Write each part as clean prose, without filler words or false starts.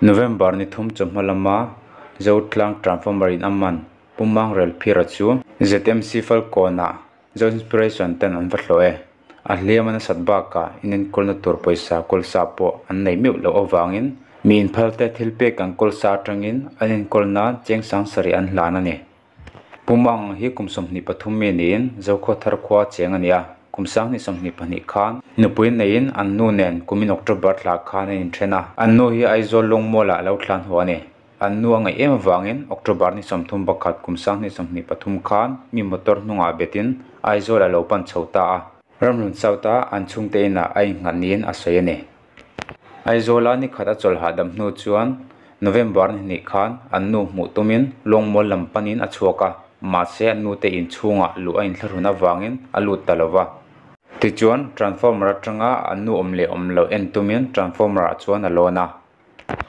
November ni thum chawhma lama Zotlang Transformer in a man Pu Mangrel Phira chu ZMC Falkawnah Zo Inspiration ten an va hlawh e. A hliam a nasat bakah inenkawlna tur pawisa kawlsa pawh an nei meuh loh avangin mi inphalte thil pek an kawlsa atangin an enkawl nan cheng sangsarih an hlan a ni. Pu Mang hi kum 23 mi niin Zokhawthar khua cheng a ni a, kum 2022 khan nupui neiin an nu nen kumin October thla khan an inthen a, an nu hi Aizawl Lungmualah a lo thlan haw a ni. An nu a ngaih em avangin October ni 31 kum 2023 khan mi motor hnungah betin Aizawl a lo pan chho ta a, Ramhlun South a an chhungte inah a innghat niin a sawi a ni. Aizawla ni khat a chawlh hahdam hnu chuan November ni hnih khan an nu hmuh tumin Lawngmual lam panin a chhuak a, mahse an nute inchhungah luh a inthlahrun avangin a lut ta lo va. Tichuan, transformer atanga an nu awm leh awm loh en tumin transformer ah chuan a lawn a.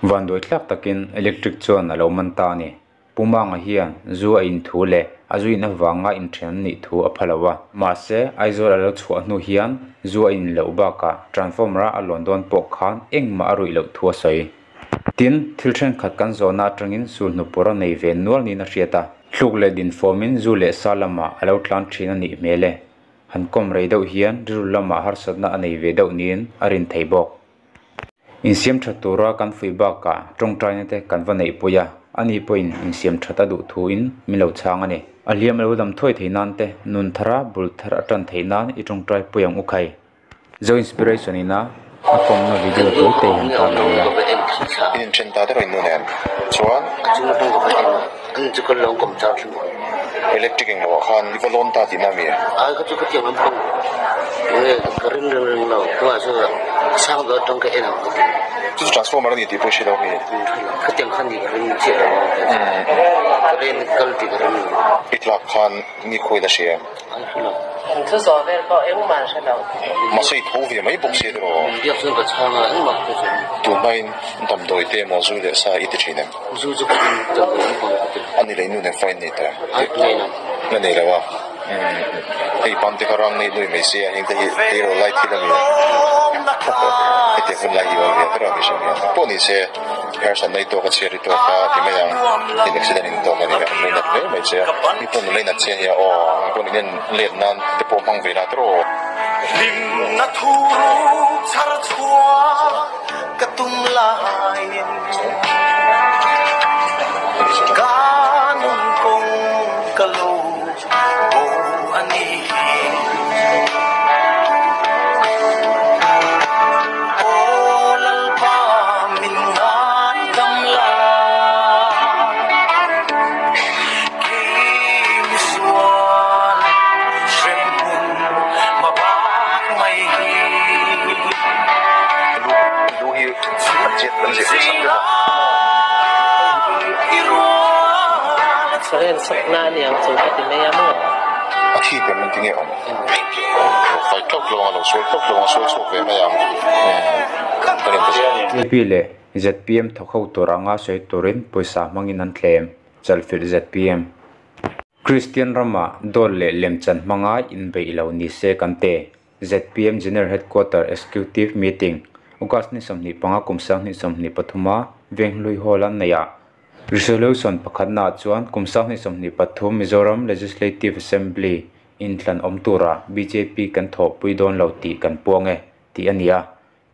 Vanduai thlak takin electric chuan a lo man ta a ni. Pu Manga hian zu a in thu leh a zu in avanga inthen an nih thu a pha lo a. Mahse, Aizawl a lo chhuah hnu hian zu a in loh bakah transformer-a a lawn dawn pawh khan engmah a ruih loh thu a sawi. Tin, thil thenkhat kan zawhna atangin sulhnu pawr a nei ve nual niin a hriat a. Thluk leh dinfawmin zu leh sa lamah a lo tlan thin a nih hmel e. Han kawm rei deuh hian rilru lamah harsatna a nei ve deuh niin a rin thei bawk. Insiam that tura kan fuih bakah tawngtaina te kan va neih pui a, ani pawhin insiam that a duh thuin min lo chhang a ni. A hliam lo dam thuai theih nan te, nun thara bul thar a tan theih nan i tawngtai pui ang u khai. Zo Inspiration ina a kawmna video tui te hian tar lang ila. In inthen ta deuh a innu nen chuan electric englo ah khan i va lawn ta tihna a mi? Chu chu transformer a ni tih pawh i hre lo a mi? I tlak khan mi khawi la hria em? Mahse i tho ve mai bawk si tiraw? Tunhmain damdawi te emaw zu leh sa i ti thin em? A ni leh nu nen fine nei ta em? Na nei lo a. Hei pam te kha rang nei nui mai sia heng te hi tleirawl lai thil a ni a. Hetiang hun lai hi awm ve ber a mihring hian. Pawh ni se hairsan nei tawk a chhiar i tawk a ti mai ang. Tin accident in tawk a ni a, an lei nat hle mai che a. Mi pawh an lei nat che a nia aw, mi pawh in en let nan te pawh hmang ve la tiraw. Hlimna thu ruk chhar chhuah ka tum laiin ka nun kawng ka lo bo a ni. Aw Lalpa min ngaidam la, kei misual hremhmun hmabak mai hi. Current sakna a ni ang chu ka ti mai a maw? A thi ber min ti nge awm? Fai tawk lo ang a lo sual tawk lo ang a sual chhuak ve mai ang. Kan in ti KP leh zpm thawk ho tur anga sawi turin pawisa hmangin an tlem, Chalfilh zpm. Kristian ramah dawt leh lemchan hmanga inbeih lo ni se kan te. Zpm General Headquarter Executive Meeting, August ni 25 kum 2023 a Venghlui Hall a neih ah Resolution pakhatna ah chuan kum 2023 Mizoram Legislative Assembly inthlan awm turah bjp kan thawhpui dawn lo tih kan puang e tih a ni a.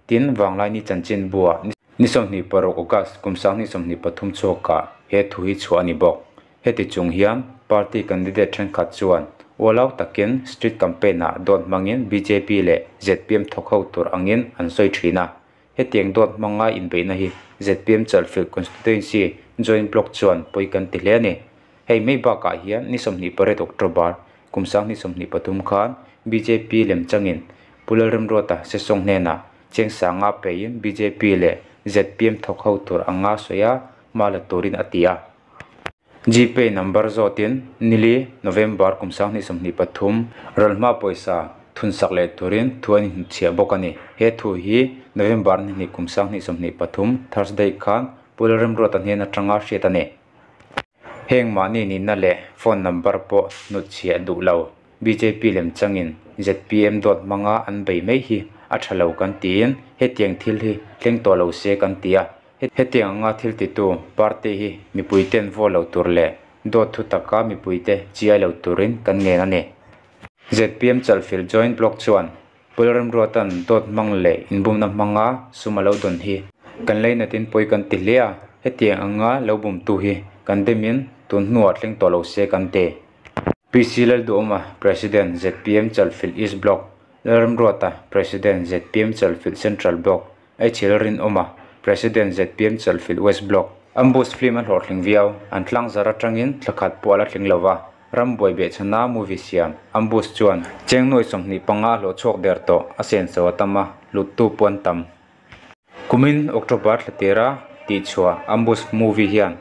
Tin, Vanglaini chanchinbuah ni 26 August kum 2023 chhuakah he thu hi chhuah a ni bawk. Heti chung hian party candidate thenkhat chuan ualau takin street campaign ah dawt hmangin bjp leh zpm thawk ho tur angin an sawi thin a. Hetiang dawt hmanga inbeihna hi zpm Chalfilh Constituency Joint Block chuan pawi kan ti hle a ni. Hei mai bakah hian ni 28 October kum 2023 khan bjp lemchangin Pu Lalremruata Sesawng hnenah Chengsanga peiin bjp leh zpm thawk ho tur anga sawi a, hma la turin a ti a. Gpay number zawtin nili November kum 2023 ralhma pawisa thunsak leh turin thu an inhnutchhiah bawk a ni. He thu hi November ni hnih kum 2023 Thursday khan Pu Lalremruata hnen atanga hriat a ni. Heng mahni nihna leh phone number pawh hnutchhiah duh lo bjp lemchangin zpm dawt hmanga an bei mai hi a tha lo kan tiin hetiang thil hi thleng tawh lo se kan ti a. Hetiang anga thil titu party hi mipuiten vote lo tur leh dawt thu taka mipuite chiai lo turin kan ngen a ni. Zpm Chalfilh Joint Block chuan Pu Lalremruata'n dawt hmang leh inbumna hmanga sum a lo dawn hi kan leinatin pawi kan ti hle a, hetiang anga lo bumtu hi kan demin tun hnuah thleng tawh lo se kan ti. PC Lalduhawma, President, zpm Chalfilh East Block, Lalremruata, President, zpm Chalfilh Central Block, Eichhil Rinawma, President, zpm Chalfilh West Block. Ambush film a hlawhtling viau, an tlangzar atangin thla khat pawh a la tling lo va, ram buai behchhana movie siam Ambush chuan cheng nuai 25 a hlawh chhuak der tawh, a senso a tam a, hluttu pawh an tam. Kumin October thla tira tihchhuah Ambush movie hian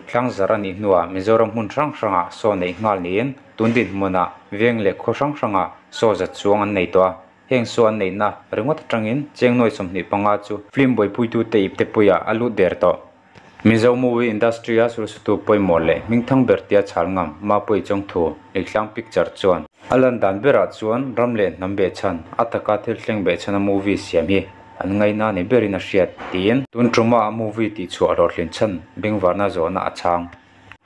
tlangzar a nih hnuah Mizoram hmun hrang hrangah saw neih nghal niin tun dinhmunah veng leh khaw hrang hrangah saw zat chuang an nei tawh a. Heng saw an neihna ringawt atangin cheng nuai 25 chu film buaipuitute ipte puiah a lut der tawh. Mizo movie industry a sulsutu pawimawh leh hmingthang ber tia chhal ngam Mapuii Chawngthu Leitlang Picture chuan a lan dan berah chuan ram leh hnam behchhan a taka thil thleng behchhana movie siam hi an ngaina ni berin a hriat tiin tun tuma a movie tihchhuah hlawhtlin chhan bengvarna zawhna a chhang.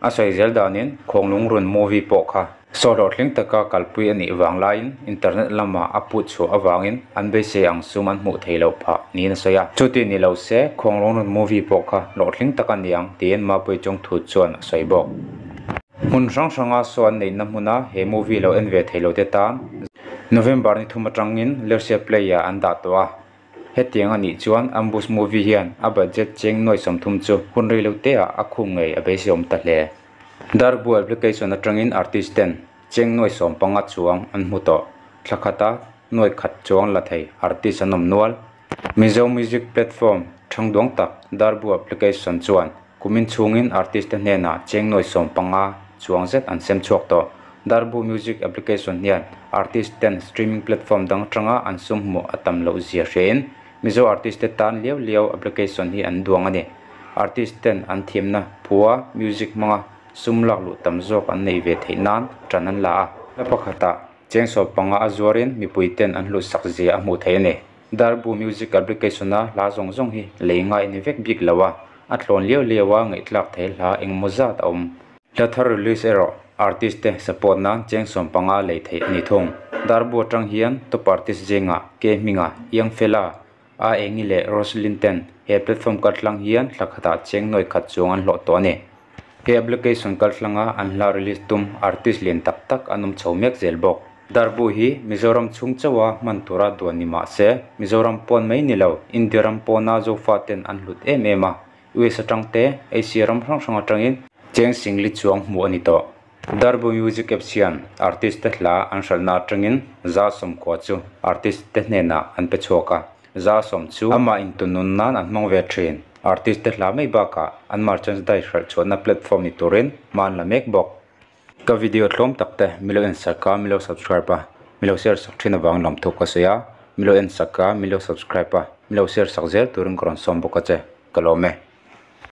A sawi zel danin Khawnglung Run movie pawh kha saw hlawhtling taka kalpui a nih vang laiin internet lama a put chhuah avangin an beisei ang sum an hmuh theih loh phah niin a sawi a. Chuti ni lo se Khawnglung Run movie pawh kha hlawhtling tak a ni ang tiin Mapuii Chawngthu chuan a sawi bawk. Hmun hrang hranga saw an neihna hmuna he movie lo en ve thei lote tan November ni thum atangin Lersia Play-ah an dah tawh a. Hetiang a nih chuan Ambush movie hian a budget cheng nuai 30 chu hun rei lo te ah a khum ngei a beiseawm ta hle. Darbu application atangin artist ten cheng nuai 15 chuang an hmu tawh. Thla khata nuai khat chuang la thei artist an awm nual. Mizo music platform thangduang tak Darbu application chuan kumin chhungin artist te hnenah cheng nuai 15 chuang zet an sem chhuak tawh. Darbu music application hian artist ten streaming platform dang atanga an sum hmuh a tam loh zia hrein Mizo artist te tan liau liau application hi an duang a ni. Artist ten an thiamna phua music hmanga sum lak luh tam zawk an nei ve theih nan tan an la a. Hla pakhatah cheng 15 a zuarin mipui ten an hlut sak zia a hmuh theih a ni. Darbu music application a hla zawng zawng hi lei ngai a ni vek bik lo a, a tlawn liau liau a ngaihthlak thei hla engemaw zat a awm. Hla thar release erawh artist te support nan cheng 15 lei theih a ni thung. Darbu atang hian top artist zingah K Hminga, Young Fella, A Engi leh Roselyn ten he platform kaltlang hian thla khatah cheng nuai khat chuang an hlawh tawh a ni. He application kaltlanga an hla release tum artist lian tak tak an awm chho mek zel bawk. Darbu hi Mizoram chhung chauha hman tura duan ni mah se, Mizoram pawn mai ni lo, India ram pawna Zofa ten an hlut em em a, US atang te, Asia ram hrang hrang atangin cheng singli chuang hmuh a ni tawh. Darbu Music Apps hian artist te hla an hralhna atangin 90% chu artist te hnenah an pe chhuak a, 100% chu amah intunun nan an hmang ve thin. Artist te hla mai bakah an merchandise hralh chhuahna platform ni turin hma an la mek bawk. Ka video tlawm tak te milo en sak a, milo subscribe a, milo share sak thin avang lawm thu ka sawi a, milo en sak a, milo subscribe a, milo share sak zel turin ka rawn sawm bawk a che, ka lawm e.